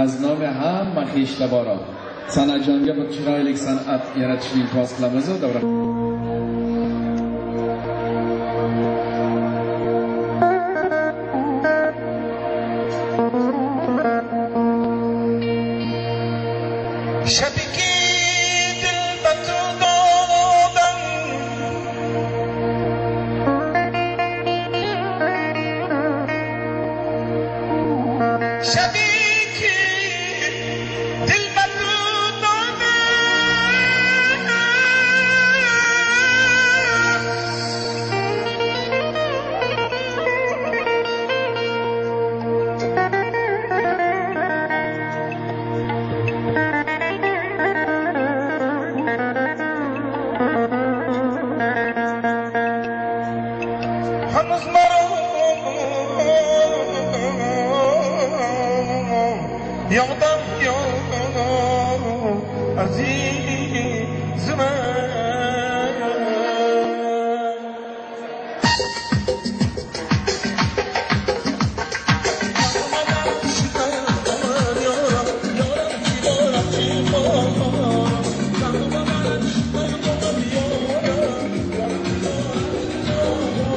Аз номи ҳамма хештаборо Сан'atjonga bir chiroyli san'at yaratishni iltimos qilamiz. Davron. Шабе ки дил ба ту додам, шабе ки дил ба ту додам, ҳанӯз маро ёдам, ё азиз.